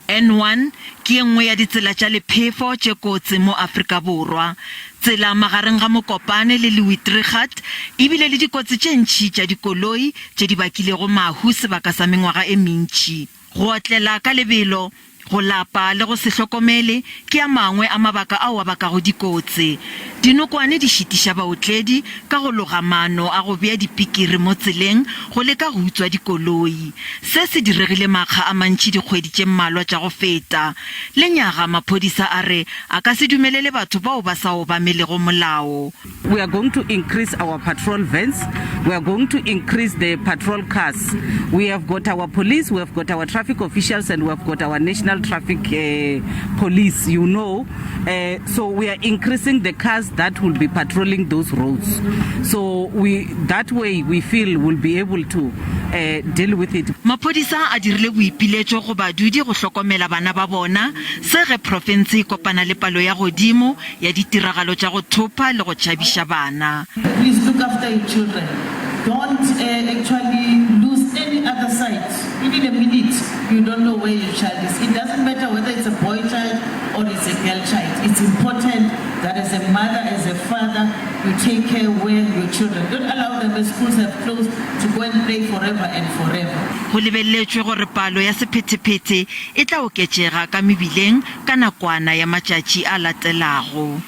N1 ke ye nngwe ya ditsela tša lephefo tše kotsi mo Afrika Borwa. Tsela magareng ga Mokopane le Louis-Trichardt e bile le dikotsi tše ntši tša dikoloi tše di bakilego mahu sebaka sa mengwaga e mentši. Go otlela ka lebelo, go lapa le go se hlokomele ke a mangwe a mabaka ao a bakago dikotsi. Dinokwane di šitiša baotledi ka go loga maano a go bea dipikiri mo tseleng go leka go utswa dikoloi. Se se diregile makga a mantši dikgwedi tše mmalwa tša go feta. Lenyaga, maphodisa a re a ka se dumelele batho bao ba sa obamelego molao. We are going to increase our patrol vans, we are going to increase the patrol cars. We have got our police, we have got our traffic officials and we have got our national traffic uh, police, you know. Uh, so we are increasing the cars that will be patrolling those roads. So we that way we feel we'll be able to uh, deal with it. Maphodisa a dirile boipiletšo go badudi go hlokomela bana ba bona, se ge profense e kopana le palo ya godimo ya ditiragalo tša go thopa le go tšhabiša bana. Please look after your children. Don't actually lose any other sight, even a minute, you don't know where your child is. It doesn't matter whether it's a boy child or it's a girl child. It's important that as a mother, as a father, you take care where your children. Don't allow them as schools have closed to go and play forever and forever. Go lebeletšwe gore palo ya sephethephethe e tla oketšega ka mebileng ka nakwana ya matšatši a latelago.